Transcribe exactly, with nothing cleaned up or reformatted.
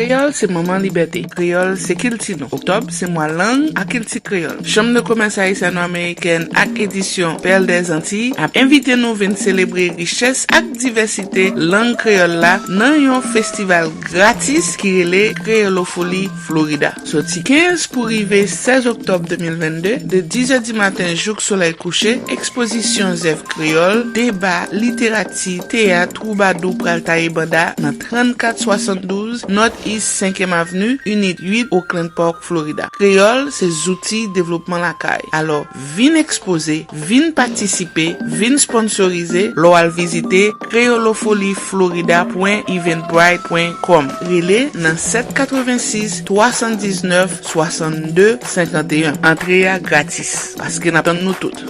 Kreyòl se manman libète. Kreyòl se kilti nou. Oktòb se mwa lang ak kilti kreyòl. Chanm de Komès Ayisyano-Amerikèn ak edisyon Perle des Antilles ap envite nou vin selebre richès ak divèsite lang kreyòl la nan yon festival gratis ki rele Kreyolofoli Florida. Soti kenz pou rive sèz oktòb de mil vennde, de dizè di maten jouk solèy kouche, ekspozisyon zèv kreyòl, deba, literati, teyat, twoubadou pral taye banda nan trannkat swasanndouz North East senkyèm Avni, Unit uit, Oakland Park, Florida. Kreyòl se zouti devlopman lakay. Alò, vin ekspoze, vin patisipe, vin sponsorize lè w al vizite kreyolofoli florida pwen eventbrite pwen kòm. Rele nan sèt katrevensis twa san diznèf swasannde senkanteyen. Antre a gratis, paske n ap tann nou tout.